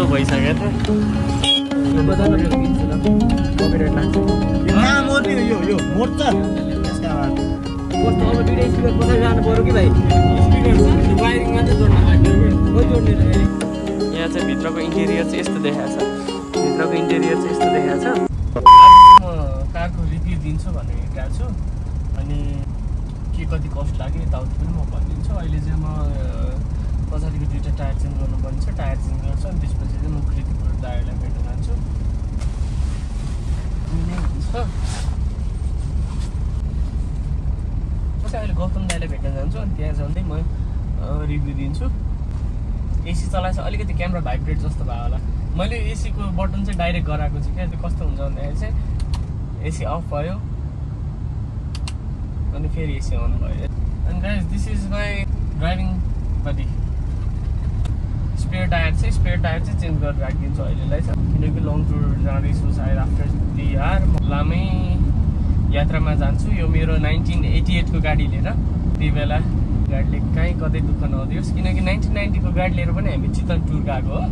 यस्तो भइसक्यो त कपिराइट लाग्छ कहाँ मोर्ने हो यो मोर्छ यसका बाद कस्तो अब दुईटा स्पिकर पछाडि जानु पर्यो कि भाइ स्पिकर छ वायरिङमा चाहिँ जोड्न लाग्यो कि खोइ जोड्ने त फेरि यहाँ चाहिँ भित्रको इन्टेरियर चाहिँ यस्तो देखाएको छ भित्रको इन्टेरियर चाहिँ यस्तो देखाएको छ म कारको रिभ्यू दिन्छु भनेर हिँडिरहेको छु अनि के कति कस्ट लाग्यो यताउति पनि म भनिदिन्छु अहिले चाहिँ म पछाडिको दुईवटा टायर चेन्ज गर्नुपर्ने छ टायर चेन्ज गर्छु अनि त्यसपछि चाहिँ म कृतिपुर दाइहरूलाई भेट्न जान्छु अहिले गौतम दाइलाई भेट्न जान्छु अनि त्यहाँ जाँदै म रिभ्यू दिन्छु एसी चलाएछ अलिकति क्यामेरा भाइब्रेट जस्तो भयो होला मैले एसीको बटन चाहिँ डाइरेक्ट गराएको छु क्या त्यो कस्तो हुन्छ भन्दाखेरि चाहिँ एसी अफ भयो अनि फेरि एसी अन भयो अनि guys this is my driving buddy spare tyre चाहिँ चेन्ज गरेर राखिदिन्छु अहिलेलाई चाहिँ किनकि लङ टुर जाँदैछु सायद आफ्टर तिहार म लामै यात्रामा जान्छु यो मेरो 1988 को गाडी लिएर त्यही बेला गाडीले कहीँ कतै दुःख नदियोस् किनकि 1990 को गाडी लिएर पनि हामी चितवन टुर गएको हो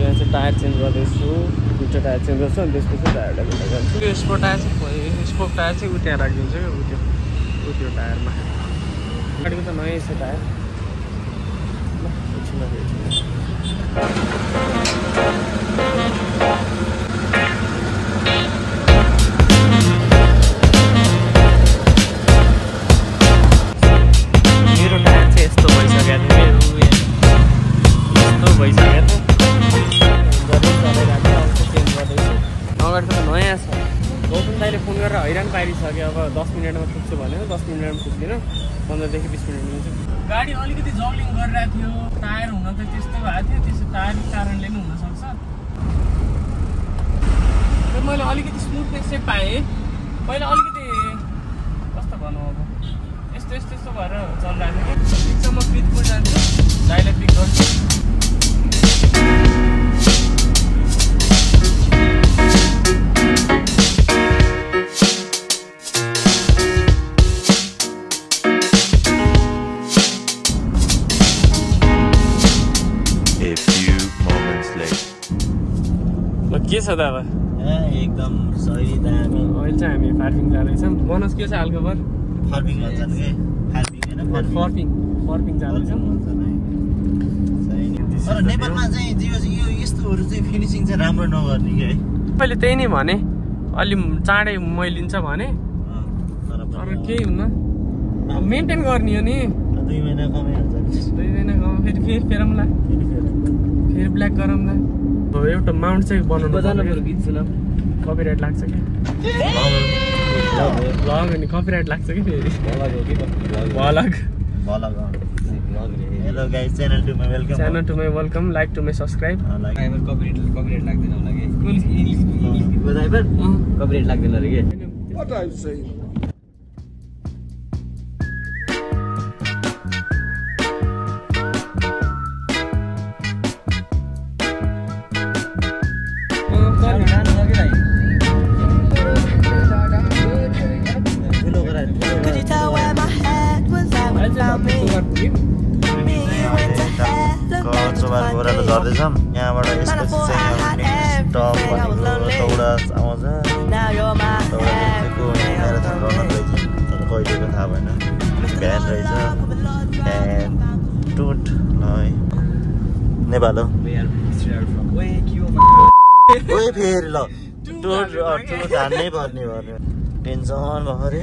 यहाँ चाहिँ टायर चेन्ज गर्दैछु दुईवटा टायर चेन्ज गर्छु अनि त्यसपछि टायरलाई भेट्न जान्छु यो स्पोक टायर चाहिँ उ त्यहाँ राखिदिन्छु क्या त्यो टायरमा गाडीको त नयाँ छ टायर ल एकछिनमा भेट्छु मेरो टायर चाहिँ यस्तो भइसक्यो अगाडिको त नयाँ छ गौतम दाइले फोन गरेर हैरान पारिसक्यो अब 10 मिनटमा पुग्छु भनेर 10 मिनटमा पुग्दिनँ 15 देखि 20 मिनट हुन्छ गाडी अलिकति जग्लिङ गरिरहेको थियो टायर हुन त त्यस्तो भएको थियो त्यसो टायरको कारणले पनि हुनसक्छ मैले अलिकति स्मुथनेस चाहिँ पाएँ पहिला अलिकति कस्तो भनौँ अब यस्तो भएर चलिरहेको थियो कि ठिक छ म कृतिपुर जान्छु दाइलाई पिक गर्छु के छ त अब एकदम सही दामी अहिले चाहिँ हामी फार्मिङ जाँदैछौँ मनोज के छ हालखबर फार्मिङ जान्छ के फार्मिङ जाँदैछौँ तर नेपालमा चाहिँ यो यस्तोहरू चाहिँ फिनिसिङ चाहिँ राम्रो नगर्ने कि है मैले त्यही नै भने अलि चाँडै मैलिन्छ भने तर केही हुन्न मेन्टेन गर्ने हो नि 2 महिना कमै हुन्छ 2 महिना कम फेरि फेरौँला फेरि ब्ल्याक गरौँला एउटा माउन्ट चाहिँ बनाउनु गीत सुन कपिराइट लाग्छ कि ब्लग अनि कपिराइट लाग्छ कि फेरि blog hello guys channel to my welcome like to my subscribe copyright लाग्दैन होला के इङ्ग्लिसको ड्राइभर कपिराइट लाग्दैन अरे के What are you saying? घोरालो झर्दैछौँ यहाँबाट यसपछि चाहिँ टप भनेको दौडा आउँछ म्याराथन रनर रहेछ तर कहिलेको थाहा भएन भ्यान रहेछ भ्यान टुट ल नेपाल हो फेरि ल टुट हान्नै पर्ने भयो टेन्सन भयो अरे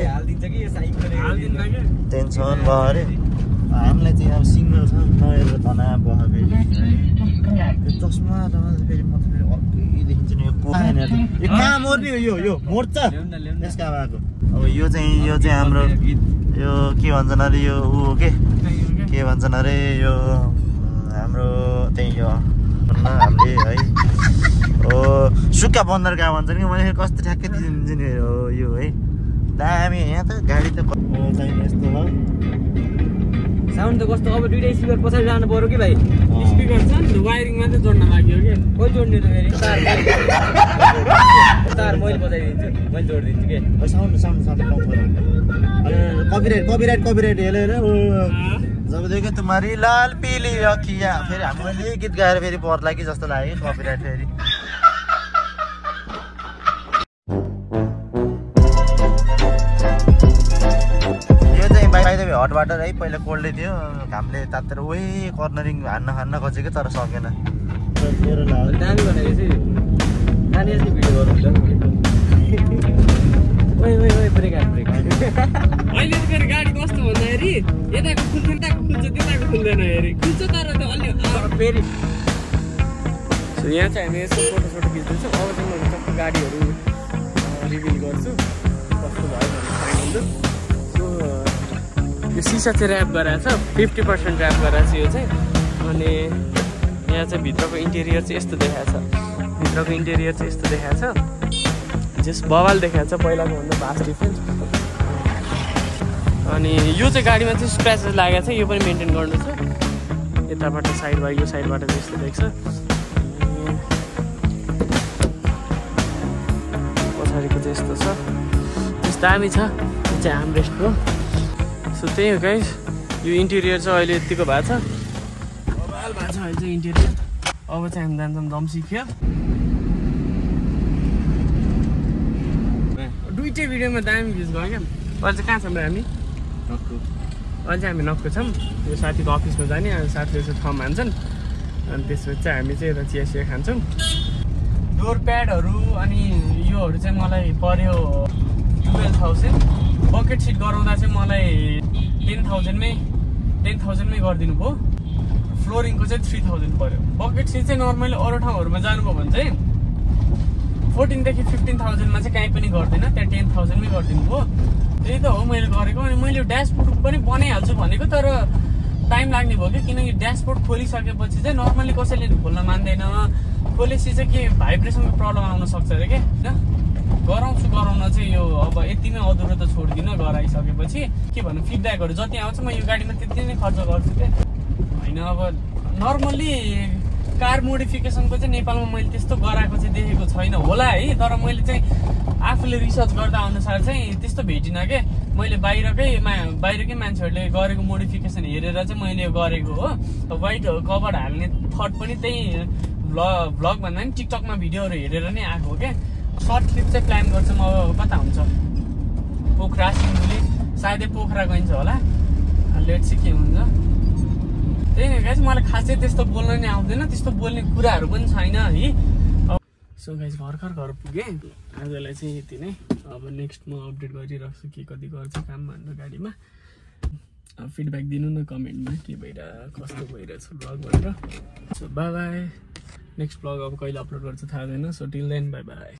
टेन्सन भयो अरे हामीलाई चाहिँ अब सिग्नल छ नहेरेर तनाव भयो फेरि त्यो चस्मा फेरि म त फेरि अर्कै देखिन्छ नि यो कहाँ मोर्ने हो यो मोर्छ यसका भएको अब यो चाहिँ हाम्रो यो के भन्छन् अरे यो ऊ हो के भन्छन् अरे यो हाम्रो त्यही यो हामीले है हो सुक्खा बन्दर कहाँ भन्छन् कि मैले कस्तो ठ्याक्कै दिन्छु नि यो है दामी यहाँ त गाडी त चाहिँ यस्तो भयो साउन्ड त कस्तो अब दुईटा स्पिकर पछाडि जानु पर्यो कि भाइ स्पिकर छ नि वायरिङमा चाहिँ जोड्न लाग्यो कि खोइ जोड्ने त फेरि तार मैले बजाइदिन्छु मैले जोडिदिन्छु के साउन्ड कम कपिराइट हेरेर जबदेखि तुम्हारी लाल पीली अखियाँ फेरि हामीले गीत गाएर फेरि पर्ला कि जस्तो लाग्यो कपिराइट फेरि यो चाहिँ by the way hot water है पहिला कोल्डै थियो घामले तातेर ओइ कर्नरिङ हान्न खोजेको तर सकेन मेरो लाग्यो दामी भनेपछि नानी यसले भिडियो गर्नुहुन्छ ओइ ब्रेक अहिले फेरि गाडी कस्तो भन्दाखेरि यताको खुल्छ त्यताको खुल्छ त्यताको खुल्दैन हेरि खुल्छ तर त्यो अलि फेरि सो यहाँ चाहिँ हामी यसो फोटो खिच्दैछौँ अब चाहिँ म टक्क गाडीहरू रिभिल गर्छु कस्तो भयो भने फाइनल सो यो सिसा चाहिँ ऱ्याप गराएको छ 50% ऱ्याप गराएको छ यो चाहिँ अनि यहाँ चाहिँ भित्रको इन्टेरियर चाहिँ यस्तो देखाएको छ जस बवाल देखाएको छ पहिलाको भन्दा भास्ट डिफ्रेन्स अनि यो चाहिँ गाडीमा चाहिँ स्क्र्याचेस लागेको छ यो पनि मेन्टेन गर्नु छ यताबाट साइडबाट यो साइडबाट चाहिँ यस्तो देख्छ पछाडिको चाहिँ यस्तो छ यस्तो दामी छ यो चाहिँ हार्मरेस्टको सो त्यही हो गाइस यो इन्टेरियर चाहिँ अहिले यतिको भएको छ बवाल भएको छ अहिले चाहिँ इन्टेरियर अब चाहिँ हामी जान्छौँ दमसिखिया दुइटै भिडियोमा दामी भ्युज गयो क्या अहिले चाहिँ कहाँ छौँ हामी अहिले चाहिँ हामी नक्कु छौँ यो साथीको अफिसमा जाने अनि साथीले चाहिँ थम हान्छन् अनि त्यसपछि चाहिँ हामी चाहिँ यता चिया खान्छौँ डोर प्याडहरू अनि योहरू चाहिँ मलाई पर्यो 12,000 बकेट सिट गराउँदा चाहिँ मलाई 10,000मै गरिदिनु भयो फ्लोरिङको चाहिँ 3,000 पर्यो बकेट सिट चाहिँ नर्मली अरू ठाउँहरूमा जानुभयो भने चाहिँ 14 देखि 15,000मा चाहिँ काहीँ पनि गर्दैन त्यहाँ 10,000मै गरिदिनु भयो त्यही त हो मैले गरेको अनि मैले ड्यासबोर्ड पनि बनाइहाल्छु भनेको तर टाइम लाग्ने भयो कि किनकि ड्यासबोर्ड खोलिसकेपछि चाहिँ नर्मली कसैले खोल्न मान्दैन खोलेपछि चाहिँ के भाइब्रेसनको प्रब्लम आउन सक्छ अरे क्या होइन गराउन चाहिँ यो अब यतिमै अधुरो त छोड्दिनँ गराइसकेपछि के भन्नु फिडब्याकहरू जति आउँछ म यो गाडीमा त्यति नै खर्च गर्छु क्या होइन अब नर्मल्ली कार मोडिफिकेसनको चाहिँ नेपालमा मैले त्यस्तो गराएको चाहिँ देखेको छैन होला है तर मैले चाहिँ आफूले रिसर्च गर्दा अनुसार चाहिँ त्यस्तो भेटिनँ क्या मैले बाहिरकै मान्छेहरूले गरेको मोडिफिकेसन हेरेर चाहिँ मैले यो गरेको हो वाइट कभर हाल्ने थट पनि त्यही भ्लग भन्दा पनि टिकटकमा भिडियोहरू हेरेर नै आएको हो क्या सर्ट क्लिप चाहिँ प्लान गर्छौँ अब कता हुन्छ पोखरा सिङ्गुली सायदै पोखरा गइन्छ होला लेट्स सी के हुन्छ त्यही नै गाइस मलाई खासै त्यस्तो बोल्न नै आउँदैन त्यस्तो बोल्ने कुराहरू पनि छैन है सो गाइस घर पुगेँ आजलाई चाहिँ यति नै अब नेक्स्ट म अपडेट गरिरहेको छु के कति गर्छ काम भनेर गाडीमा फिडब्याक दिनु न कमेन्टमा के भइरहेको कस्तो भइरहेछ ब्लग भनेर सो बाई नेक्स्ट ब्लग अब कहिले अपलोड गर्छ थाहा छैन सो टिल देन बाई